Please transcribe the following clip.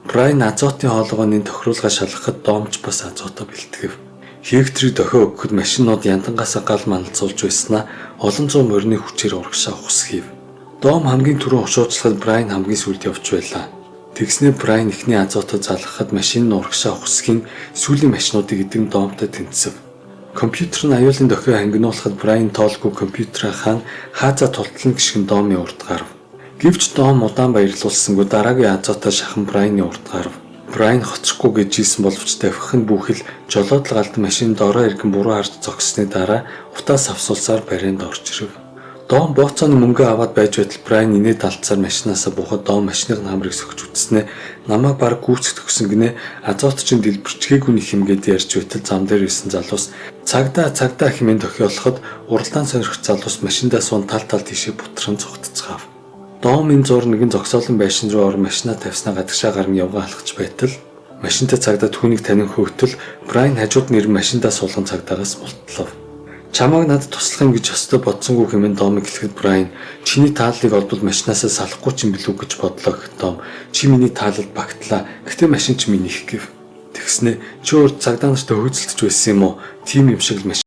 Брайан азотын хоолойгооны тохируулгаа шалгахад Дом ч бас азотоо бэлтгэв. Хекторыг дохио өгөхөд машинууд яндангаасаа гал маналцуулж байснаа олон зуун морины хүчээр урагшаа ухсхийв. Дом хамгийн түрүүн хушуучлахад Брайан хамгийн сүүлд явж байлаа. Тэгснээр Брайан эхний азотоо залгахад машин нь урагшаа ухсхийн сүүлийн машинуудыг эдэн Домтой тэнцэв. Компьютер нь аюулын дохио хангинуулахад Брайан тоолгүй компьютераа хаан хаазаа тултлан гишгэн Домын урд гарав. Гэвч Дом удаан баярлуулсангүй дараагийн азотоо шахан Брайаны урд гарав. Брайан хоцрохгүй гэж ийсэн боловч давхих нь бүхэл жолоодлого алдан машин дороо иргэн буруу харж зогссны дараа утаас авсуулсаар барианд орж ирэв. Дом бооцооны мөнгө аваад байж байтал Брайан инээд алдсаар машинаасаа буухад Дом машины хамрыг сөхөж үзснээ намайг баг гүйцэх төгсөн гинэ, азот чинь дэлбэрчгээгүй нөх юм гээд ярьж байтал зам дээр ирсэн залуус цагдаа, цагдаа хэмээн дохиолоход уралдаан сонирхч залуус машиндаа суун тал тал тийшээ бутран цугтцгаав. Дом энэ зур нэгэн зогсоолон байшин руу орон машинаа тавьснаа гадагшаа гарan явган алхаж байтал машинтай цагдаа түүнийг танин хөтөл Брайан хажууд нь ирэн машиндаа суулган цагдаагаас мултлав. Чамааг надад туслах юм гэж ёстой бодсонгүй хэмээн Домыг хэлэхэд Брайан чиний тааллыг олбол машинаасаа салахгүй ч юм билүү гэж бодлоо гэхэд Дом чи миний таалалд багтлаа. Гэтэ машин чи минийх гэв. Тэгснэ чи өөр цагдаа нартай хөөцөлдөж байсан юм уу? Тийм юм шиг л машин